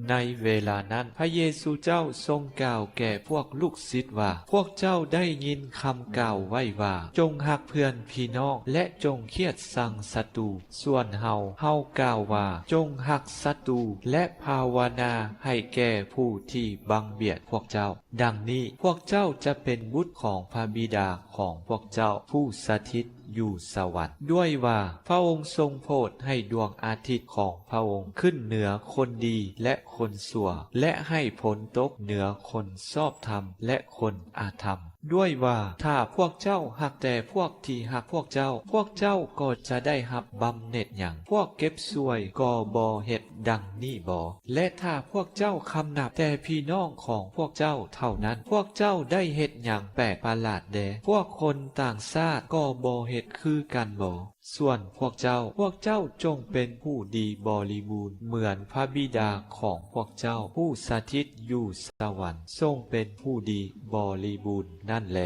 ໃນເວລານັ້ນ ພະເຢຊູເຈົ້າຊົງກ່າວແກ່ພວກລູກສິດວ່າ, ພວກເຈົ້າໄດ້ຍິນຄຳກ່າວໄວ້ວ່າ, ຈົ່ງຮັກເພື່ອນພີ່ນ້ອງ ແລະ ຈົ່ງຄຽດຊັງສັດຕູ. ສ່ວນເຮົາ, ເຮົາກ່າວວ່າ, ຈົ່ງຮັກສັດຕູ ແລະ ພາວະນາໃຫ້ແກ່ຜູ້ທີ່ບັງບຽດພວກເຈົ້າ. ດັ່ງນີ້, ພວກເຈົ້າຈະເປັນບຸດຂອງພະບິດາຂອງພວກເຈົ້າ ຜູ້ສະຖິດຢູ່ສະຫວັນ, ດ້ວຍວ່າພະອົງຊົງໂຜດໃຫ້ດວງອາທິດຂອງພະອົງຂຶ້ນເໜືອຄົນດີ ແລະ ຄົນຊົ່ວ, ແລະ ໃຫ້ຝົນຕົກເໜືອຄົນຊອບທຳ ແລະ ຄົນອະທຳ. ດ້ວຍວ່າຖ້າພວກເຈົ້າຮັກແຕ່ພວກທີ່ຮັກພວກເຈົ້າ, ພວກເຈົ້າກໍຈະໄດ້ຮັບບຳເໜັດຫຍັງ? ພວກເກັບສ່ວຍກໍບໍ່ເຮັດດັ່ງນີ້ບໍ? ແລະ ຖ້າພວກເຈົ້າຄຳນັບແຕ່ພີ່ນ້ອງຂອງພວກເຈົ້າເທົ່ານັ້ນ, ພວກເຈົ້າໄດ້ເຮັດຫຍັງແປກປະຫຼາດແດ່? ພວກຄົນຕ່າງຊາດກໍບໍ່ເຮັດຄືກັນບໍ? ສ່ວນພວກເຈົ້າ, ພວກເຈົ້າຈົ່ງເປັນຜູ້ດີບໍລິບູນ ເໝືອນພະບິດາຂອງພວກເຈົ້າ ຜູ້ສະຖິດຢູ່ສະຫວັນ ຊົງເປັນຜູ້ດີບໍລິບູນນັ້ນແລ.